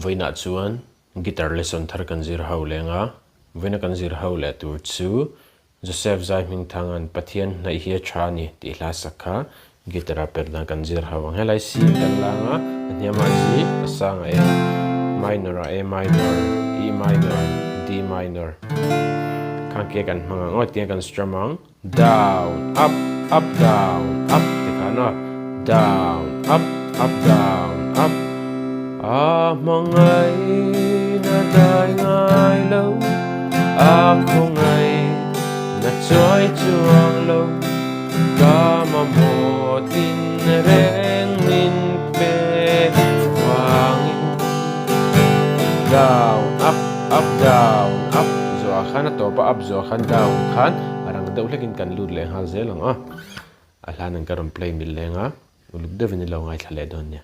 Vawiinah chuan guitar lesson thar kan zir ho leng a, vawiina kan zir ho leh tur chu Joseph Zai Hmingthanga'n Pathian hnaih hi a tha a ni tih hla sak kha guitar a per dan kan zir ho ang. Helai C kan lang a, a hniamah G, a sangah A minor ah A minor, E minor, D minor khang ke kan hmang ang aw tiang kan strum ang. Down, up, up, down, up ti khan aw. Down, up, up, down, up. A hmangaih na dai ngai lo, a khawngaih na chuai chuang lo, ka mamawh tin reng min pe vangin. Down, up, up, down, up zawhah khan a tawp a, up zawhah khan down khan a rang deuh hlekin kan lut leh nghal zel ang a. A hlan an ka rawn play mil leng a, uluk deuhin i lo ngaithla leh dawn nia.